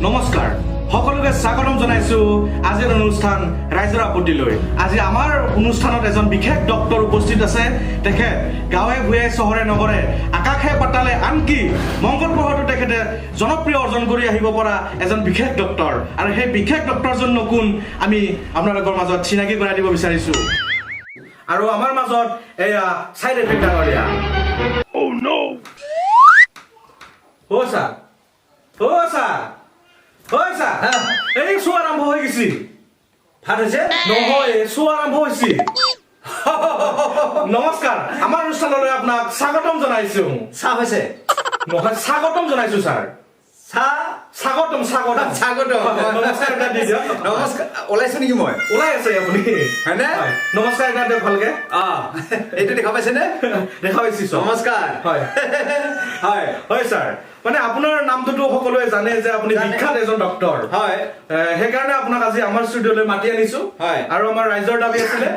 নমস্কাৰ, সকলোকে স্বাগতম জনাইছো আজিৰ অনুষ্ঠান ৰাইজৰ আপত্তিলৈ। আজি আমাৰ অনুষ্ঠানত এজন বিশেষ ডক্তৰ উপস্থিত আছে। তেখেত গাঁৱে ভূঞে, চহৰে নগৰে, আকাশে পাতালে, আনকি মংগল গ্ৰহতো তেখেতে জনপ্ৰিয় অৰ্জন কৰি আহিব পৰা এজন বিশেষ ডক্তৰ। আৰু সেই বিশেষ ডক্তৰজন কোন, আমি আপোনালোকৰ মাজত চিনাকি কৰাই দিব বিচাৰিছো। আৰু আমাৰ মাজত এয়া চাইড এফেক্ট ডাঙৰীয়া। অ' ছাৰ, অ' ছাৰ, হয় ছাৰ, এই শ্ব' আৰম্ভ হৈ গৈছে। ভাত হৈছে? নহয়, শ্ব' আৰম্ভ হৈছে। নমস্কাৰ, আমাৰ অনুষ্ঠানলৈ আপোনাক স্বাগতম জনাইছো। চাহ হৈছে? নহয়, স্বাগতম জনাইছো ছাৰ। চাহ। স্বাগতম, স্বাগতম। স্বাগতম। হয়, নমস্কাৰ এটা দি দিয়ক। নমস্কাৰ। ওলাইছো নেকি মই? ওলাই আছে আপুনি। হয়নে? হয়। নমস্কাৰ এটা দিয়ক ভালকে। এইটো দেখা পাইছেনে? দেখা পাইছো চব। নমস্কাৰ। হয়। হয়। হয় ছাৰ, মানে আপোনাৰ নামটোতো সকলোৱে জানে যে আপুনি জানে। বিখ্যাত এজন ডক্তৰ। হয়। সেইকাৰণে আপোনাক আজি আমাৰ ষ্টুডিঅ'লৈ মাতি আনিছো। হয়। আৰু আমাৰ ৰাইজৰ দাবী আছিলে।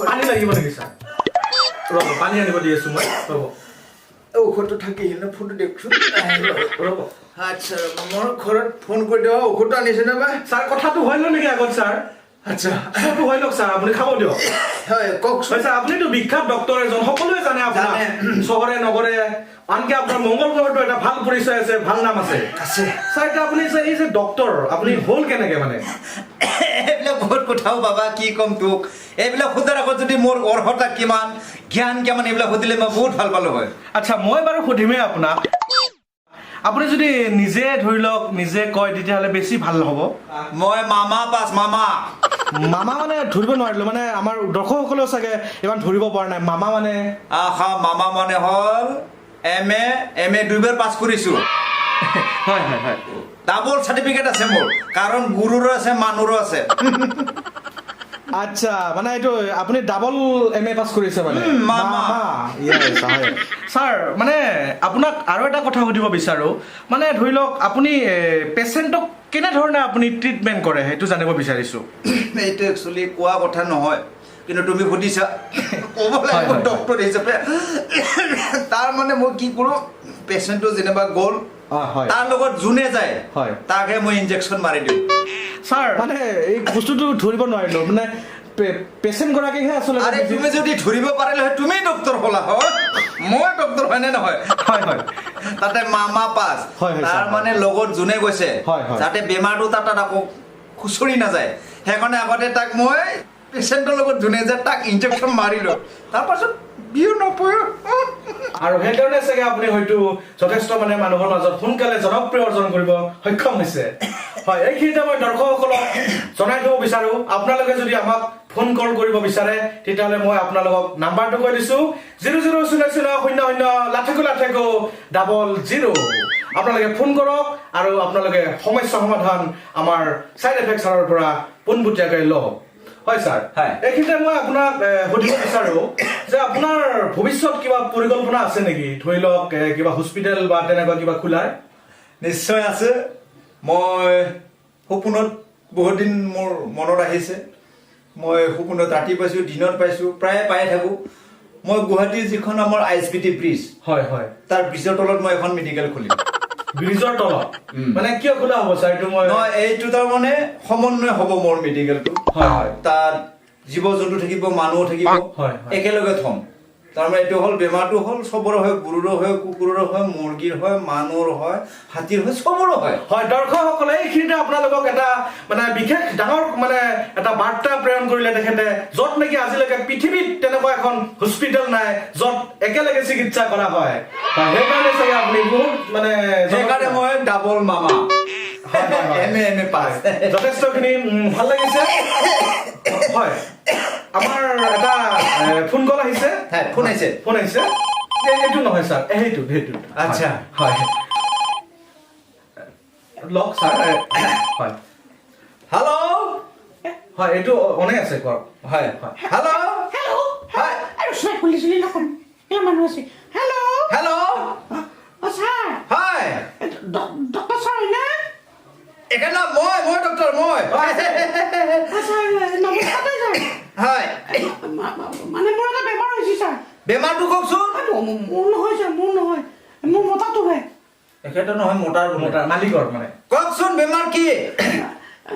পানী লাগিব নেকি ছাৰ? ৰ'ব, পানী আনিব দি আছো মই, ৰ'ব। ঔষধটো থাকি আহিল, ফোনটো দিয়কচোন। ৰ'ব। আচ্ছা, ৰ'ব, মোৰ ঘৰত ফোন কৰি দিয়ক। ঔষধটো আনিছে নে বা? ছাৰ, কথাটো হৈ লওক নেকি আগত ছাৰ? আচ্ছা। শ্ব'টো হৈ লওক ছাৰ, আপুনি খাব দিয়ক। হয়, কওকচোন। হয় ছাৰ, আপুনিতো বিখ্যাত ডক্তৰ এজন, সকলোৱে জানে আপোনাক। জানে। চহৰে নগৰে, আনকি আপোনাৰ মংগল গ্ৰহটো এটা ভাল পৰিচয় আছে, ভাল নাম আছে। আছে। ছাৰ, এতিয়া আপুনি যে এই যে ডক্তৰ আপুনি হ'ল কেনেকে মানে? এইবিলাক বহুত কথাও বাবা, কি ক'ম তোক। এইবিলাক সোধাৰ আগত যদি মোৰ অৰ্হতা কিমান, জ্ঞান কিমান, এইবিলাক সুধিলে মই বহুত ভাল পালো হয়। আচ্ছা, মই বাৰু সুধিমেই আপোনাক। আপুনি যদি নিজে ধৰি লওক, নিজে কয়, তেতিয়াহ'লে বেছি ভাল হ'ব। মই মামা পাছ, মামা। মামা মানে ধৰিব নোৱাৰিলো, মানে আমাৰ দৰ্শকসকলেও চাগে ইমান ধৰিব পৰা নাই, মামা মানে? আহা, মামা মানে হ'ল এম এ, এম এ দুইবাৰ পাছ কৰিছো। হয় হয় হয় ডাবল চাৰ্টিফিকেট আছে মোৰ, কাৰণ গুৰুৰো আছে, মানুহৰো আছে। আচ্ছা, মানে এইটো আপুনি ডাবল এম এ পাছ কৰিছে মানে? মামা। Yes, হয় ছাৰ। মানে আপোনাক আৰু এটা কথা সুধিব বিচাৰো, মানে ধৰি লওক আপুনি পেচেণ্টক কেনেধৰণে আপুনি ট্ৰিটমেণ্ট কৰে, সেইটো জানিব বিচাৰিছো। এইটো একচুৱেলি কোৱা কথা নহয়, কিন্তু তুমি সুধিছা, ক'ব লাগিব। হয়, হয়। ডক্তৰ হিচাপে তাৰ মানে মই কি কৰোঁ, পেচেণ্টটো যেনিবা গ'ল, হয়। তাৰ লগত যোনে যায়, তাকহে মই ইনজেকশ্যন মাৰি দিওঁ। ছাৰ, মানে এই বস্তুটো ধৰিব নোৱাৰিলো, মানে পেচেণ্ট গৰাকীকহে আচলতে আৰে, তুমি যদি ধৰিব পাৰিলে হয়, তুমি ডক্তৰ হ'লা হয়, মই ডক্তৰ হয়নে নহয়? হয় হয় তাতে মামা পাছ। হয়, হয়, তাৰ ছাৰ, মানে লগত যোনে গৈছে, হয়, হয়। যাতে বেমাৰটো তাত আকৌ খুচৰি নাযায়, সেইকাৰণে আগতে তাক মই পেচেণ্টৰ লগত যোনে যায় তাক ইনজেকশ্যন মাৰিলো, তাৰপাছত বিহু নপৰে। আৰু সেইকাৰণে চাগে আপুনি হয়তো যথেষ্ট মানে মানুহৰ মাজত সোনকালে জনপ্ৰিয় অৰ্জন কৰিব সক্ষম হৈছে। হয়, এইখিনিতে মই দৰ্শকসকলক জনাই থব বিচাৰো, আপোনালোকে যদি আমাক ফোন কল কৰিব বিচাৰে, তেতিয়াহ'লে মই আপোনালোকক নাম্বাৰটো কৈ দিছো, 00000000000। আপোনালোকে ফোন কৰক আৰু আপোনালোকে সমস্যা সমাধান আমাৰ চাইড এফেক্ট ছাৰৰ পৰা পোনপটীয়াকৈ লওক। হয় ছাৰ। হয়। এইখিনিতে মই আপোনাক সুধিব বিচাৰো যে আপোনাৰ ভৱিষ্যত কিবা পৰিকল্পনা আছে নেকি, ধৰি লওক কিবা হস্পিটেল বা তেনেকুৱা কিবা খোলাৰ? নিশ্চয় আছে। মই সপোনত বহুত দিন মোৰ মনত আহিছে। মই সপোনত ৰাতি পাইছোঁ, দিনত পাইছোঁ, প্ৰায়ে পাই থাকোঁ। মই গুৱাহাটীৰ যিখন আমাৰ I S B T bridge, হয় হয় তাৰ ব্ৰিজৰ তলত মই এখন মেডিকেল খুলিম। ব্ৰিজৰ তলত? মানে কিয় খোলা হ'ব ছাৰ এইটো মই নহয়, এইটো তাৰমানে সমন্বয় হ'ব মোৰ মেডিকেলটো। হয় হয় তাত জীৱ জন্তু থাকিব, মানুহ থাকিব, হয়, হয়। একেলগে থ'ম। তাৰমানে এইটো হ'ল, বেমাৰটো হ'ল চবৰে হয়, গৰুৰো হয়, কুকুৰৰো হয়, মুৰ্গীৰ হয়, মানুহৰ হয়, হাতীৰ হয়, চবৰে হয়। হয়, দৰ্শকসকলে, এইখিনিতে আপোনালোকক এটা মানে বিশেষ ডাঙৰ মানে এটা বাৰ্তা প্ৰেৰণ কৰিলে তেখেতে, য'ত নেকি আজিলৈকে পৃথিৱীত তেনেকুৱা এখন হস্পিটেল নাই য'ত একেলগে চিকিৎসা কৰা হয়। হয়, সেইকাৰণে চাগে আপুনি বহুত মানে সেইকাৰণে মই ডাবল মামা, হয়, হয়, হয়। এম এ, এম এ পাছ। যথেষ্টখিনি ভাল লাগিছে। হয়, আমাৰ এটা ফোন কল আহিছে। হয়, ফোন আহিছে। ফোন আহিছে। এইটো নহয় ছাৰ, সেইটো সেইটো। আচ্ছা। হয়, লওক ছাৰ, হয়। হেল্ল'। হয়, এইটো অনে আছে, কৰক। হয়। হয়। হেল্ল'। হেল্ল'। হয়। আৰু চোৱা, খুলি চুলি নকম, এই মানুহ আছে। হেল্ল'। হেল্ল'। অ ছাৰ। হয়। ডক্টৰ ছাৰ হয়নে? এখানে মই মই ডক্টৰ মই। অ ছাৰ, নমস্কাৰ দেই ছাৰ। হয়। মানে মোৰ এটা বেমাৰ হৈছে ছাৰ। বেমাৰটো কওকচোন। মোৰ নহয় ছাৰ, মোৰ নহয়। এখেতৰ নহয়, মতাৰ বোলে। মতাৰ, মালিকৰ মানে। কওকচোন, বেমাৰ কি?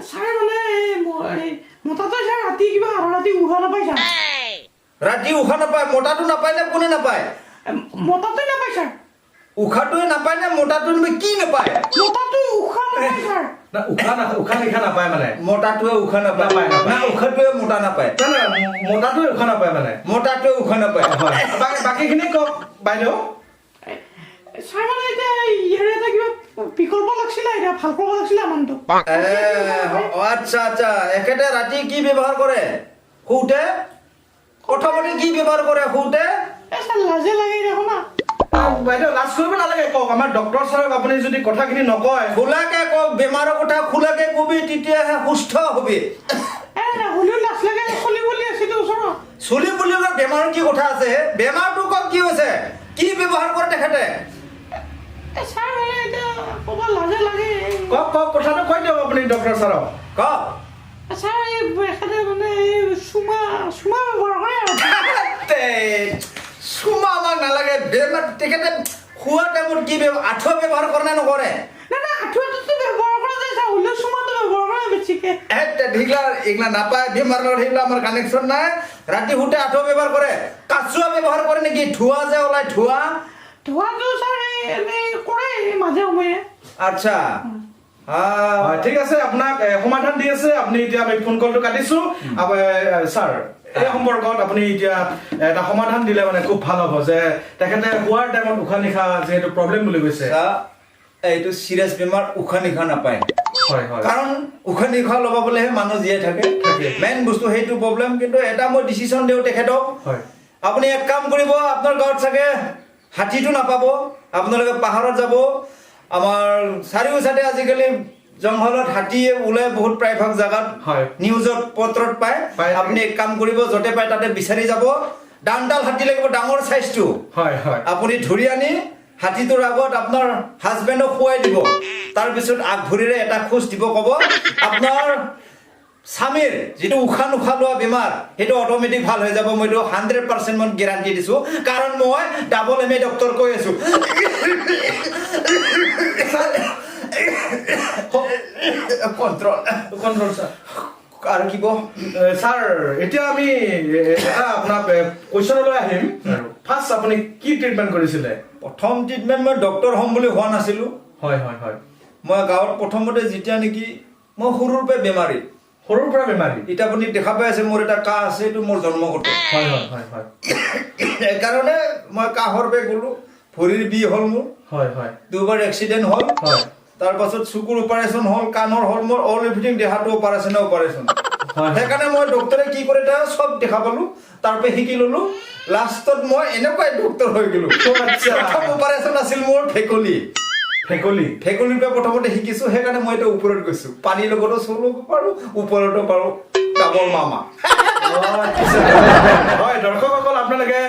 ছাৰ, মানে এই মতাটোৱে ছাৰ ৰাতি কিবা আধা ৰাতি উশাহ নাপায় ছাৰ। ৰাতি উশাহ নাপায়? মতাটো নাপায় নে কোনে নাপায়? মতাটোৱে নাপায় ছাৰ। উশাহটোৱে নাপায় নে মতাটো নাপায়? কি নাপায়? মতাটোৱে উশাহ নাপায় ছাৰ। না, উশাহ নিশাহ নাপায় মানে। মতাটোৱে উশাহ নাপায়? নাপায়, নাপায়। না, উশাহটোৱে মতা নাপায়? না না, মতাটোৱে উশাহ নাপায় মানে। মতাটোৱে উশাহ নাপায়। হয়, বাকীখিনি কওক বাইদেউ। ছাৰ, মানে এতিয়া ইয়াৰে এটা কিবা বিকল্প লাগছিলে, এতিয়া ভাল কৰিব লাগছিলে মানুহটো। আচ্ছা আচ্ছা, এখেতে ৰাতি কি ব্যৱহাৰ কৰে শুওঁতে? প্ৰথমতে কি ব্যৱহাৰ কৰে শুওঁতে? এই ছাৰ, লাজে লাগে দেখোন না। বাইদেউ, লাজ কৰিব নালাগে, কওক। আমাৰ ডক্টৰ ছাৰক আপুনি যদি কথাখিনি নকয়। খোলাকে কওক, বেমাৰৰ কথা খোলাকে কবি, তেতিয়াহে সুস্থ হবি। এ না, হ'লেও লাজ লাগে, চলি বুলি আছে ওচৰত। চুলি বুলি বেমাৰৰ কি কথা আছে হে? বেমাৰটো কওক, কি হৈছে, কি ব্যৱহাৰ কৰে তেখেতে? এ ছাৰ, মানে এতিয়া ক'ব লাজে লাগে। কওক কওক, কথাটো কৈ দিয়ক আপুনি ডক্টৰ ছাৰক। কওক। ছাৰ, এই এখেতে মানে এই চুমা চুমা ব্যৱহাৰ কৰে আৰু। তে, চুমা আমাক নালাগে। বেমাৰ, তেখেতে খোৱা টাইমত কি আঁঠুৱা ব্যৱহাৰ কৰে নে নকৰে? না না, আঁঠুৱাটোতো ব্যৱহাৰ কৰা যায় ছাৰ, হ'লেও চুমাটো ব্যৱহাৰ কৰে বেছিকে। সেইগিলা এইগিলা নাপায়, বেমাৰ লগত সেইগিলা আমাৰ কানেকশ্যন নাই। ৰাতি শুতে আঁঠুৱা ব্যৱহাৰ কৰে, কাচুৱা ব্যৱহাৰ কৰে নেকি? ধোঁৱা যে ওলাই, ধোঁৱা। ধোৱাটো ছাৰ এই এনেই কৰে মাজে সময়ে। আচ্ছা। হয়, ঠিক আছে, আপোনাক সমাধান দি আছে আপুনি। এতিয়া আমি ফোন কলটো কাটিছো। ছাৰ, এই সম্পৰ্কত আপুনি এতিয়া এটা সমাধান দিলে মানে খুব ভাল হ'ব যে তেখেতে শোৱাৰ টাইমত উশাহ নিশাহ যিহেতু প্ৰব্লেম বুলি কৈছে। এইটো চিৰিয়াছ বেমাৰ, উশাহ নিশাহ নাপায়। হয় হয়। কাৰণ উশাহ নিশাহ ল'বলৈহে মানুহ জীয়াই থাকে। থাকে। মেইন বস্তু সেইটো প্ৰব্লেম। কিন্তু এটা মই ডিচিশ্যন দিওঁ তেখেতক। আপুনি এক কাম কৰিব, আপোনাৰ গাঁৱত চাগে হাতীটো নাপাব, আপোনালোকে পাহাৰত যাব। আমাৰ চাৰিও চাইডে আজিকালি জংঘলত হাতীয়ে ওলাই বহুত, প্ৰায়ভাগ জেগাত নিউজত পত্ৰত পায়। পায়। আপুনি এক কাম কৰিব, য'তে পায় তাতে বিচাৰি যাব, ডাণ্ডাল হাতী লাগিব, ডাঙৰ চাইজটো। হয় হয়। আপুনি ধৰি আনি হাতীটোৰ আগত আপোনাৰ হাজবেণ্ডক খুৱাই দিব। তাৰপিছত আগভৰিৰে এটা খোজ দিব, ক'ব আপোনাৰ স্বামীৰ যিটো উশাহ নোশাহ লোৱা বেমাৰ, সেইটো অট'মেটিক ভাল হৈ যাব। মই এইটো 100% মই গেৰাণ্টি দিছোঁ, কাৰণ মই ডাবল এম এ ডক্টৰ কৈ আছোঁ। কণ্ট্ৰল। Control sir. আৰু কিব? ছাৰ, এতিয়া আমি এটা আপোনাক কুৱেশ্যনলৈ আহিম। ফাৰ্ষ্ট আপুনি কি ট্ৰিটমেণ্ট কৰিছিলে? প্ৰথম ট্ৰিটমেণ্ট, মই ডক্টৰ হ'ম বুলি হোৱা নাছিলোঁ। হয় হয় হয়। মই গাঁৱত প্ৰথমতে যেতিয়া নেকি মই সৰুৰ পৰাই বেমাৰী। সৰুৰ পৰা বেমাৰী। এতিয়া আপুনি দেখা পাই আছে, মোৰ এটা কাহ আছে, এইটো মোৰ জন্মগত। হয় হয় হয় হয়। সেইকাৰণে মই কাহৰ পৰা গ'লো, ভৰিৰ বিষ হ'ল মোৰ। হয় হয়। দুবাৰ এক্সিডেণ্ট হ'ল। তাৰপাছত চকুৰ অপাৰেশ্যন হ'ল, কাণৰ হ'ল, মোৰ অল এভৰিথিং দেহাটো অপাৰেশ্যনে অপাৰেশ্যন। হয়। সেইকাৰণে মই ডক্টৰে কি কৰে তাৰ চব দেখা পালো, তাৰ পৰা শিকি ললো। লাষ্টত মই এনেকুৱাই ডক্টৰ হৈ গ'লো। প্ৰথম অপাৰেশ্যন আছিল মোৰ ভেকুলী। ভেকুলী। ভেকুলীৰ পৰা প্ৰথমতে শিকিছো, সেইকাৰণে মই এতিয়া ওপৰত গৈছো। পানীৰ লগতো চলিব পাৰো, ওপৰতো পাৰো, ডাবল মামা। হয়, দৰ্শকসকল, আপোনালোকে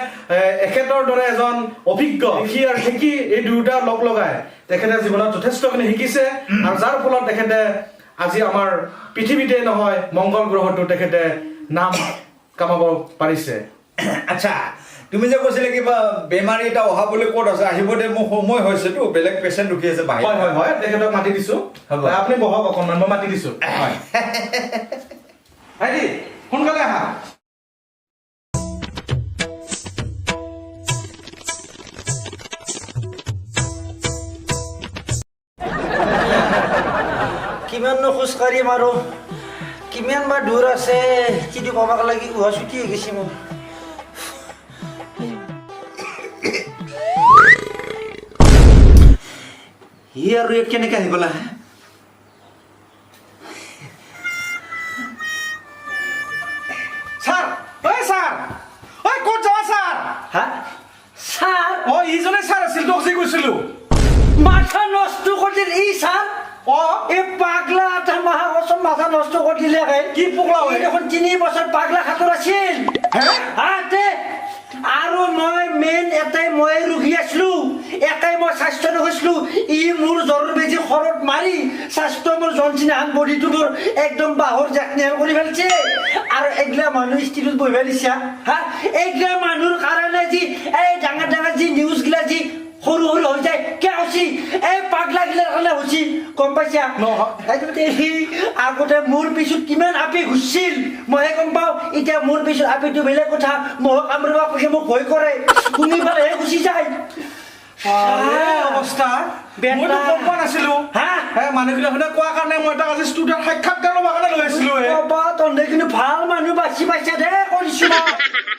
এখেতৰ দৰে এজন অভিজ্ঞ কৃষি আৰু ঢেঁকী এই দুয়োটা লগ লগাই তেখেতে জীৱনত যথেষ্টখিনি শিকিছে আৰু যাৰ ফলত তেখেতে আজি আমাৰ পৃথিৱীতে নহয়, মংগল গ্ৰহতো তেখেতে নাম কামাব পাৰিছে। আচ্ছা, তুমি যে কৈছিলে কিবা বেমাৰী এটা অহা বুলি, ক'ত আছে? আহিব দে, মোৰ সময় হৈছেতো, বেলেগ পেচেণ্ট ৰখি আছে বাহিৰত। হয় হয় হয়, তেখেতক মাতি দিছো। হ'ব। আপুনি বহক অকণমান, মই মাতি দিছো। হয়। ভাইটি, সোনকালে আহা। কিমাননো খোজ কাঢ়িম আৰু, কিমান বা দূৰ আছে চিটি পাবাক লাগি, উহা ছুটি হৈ গৈছে মোৰ। সি আৰু ইয়াত কেনেকে আহি গ'লা? ছাৰ, ঐ ছাৰ, ঐ ক'ত যাৱা ছাৰ? হা ছাৰ? অ, ইজনে ছাৰ আছিল, তোক যে কৈছিলো। মাথা নষ্ট কৰি দিল ই ছাৰ। অ। এই পাগলা এটা মাহা কচম মাথা নষ্ট কৰি দিলে। কি পগলা হয়? এই দেখোন 3 বছৰ পাগলা খাতৰ আছিল। হে? হা তে আৰু মই মেইন এটাই মই ৰোগী আছিলো, এটাই মই স্বাস্থ্য নগৈছিলো। ই মোৰ জ্বৰৰ বেজি খৰত মাৰি স্বাস্থ্য মোৰ জনচিনাহান বডিটো মোৰ একদম বাঁহৰ জেকনিহান কৰি পেলাইছে। আৰু এইগিলা মানুহ ষ্টিলত বহিব দিছা। হা, এইগিলা মানুহৰ কাৰণে যি এই ডাঙৰ ডাঙৰ যি নিউজগিলা যি সৰু সৰু হৈ যায়। কিয় হৈছি? এই পাগলা গিলাৰ কাৰণে হৈছি, গম পাইছা? নহয়। এই আগতে মোৰ পিছত কিমান আপি ঘুৰছিল, মইহে গম পাওঁ। এতিয়া মোৰ পিছত আপিটো বেলেগ কথা, মহ কামুৰিব কৈছে, মোক ভয় কৰে, শুনি পালেহে গুচি যায়। এই অৱস্থা। বেটা। মইতো গম পোৱা নাছিলো। হা? হে, মানুহবিলাক কোৱা কাৰণে মই তাক আজি ষ্টুডিঅ'ত সাক্ষাৎকাৰ ল'বৰ কাৰণে লৈ আহিছিলো। বাবা, তহঁতে কিন্তু ভাল মানুহ বাছি পাইছা দে, কৰিছো মই।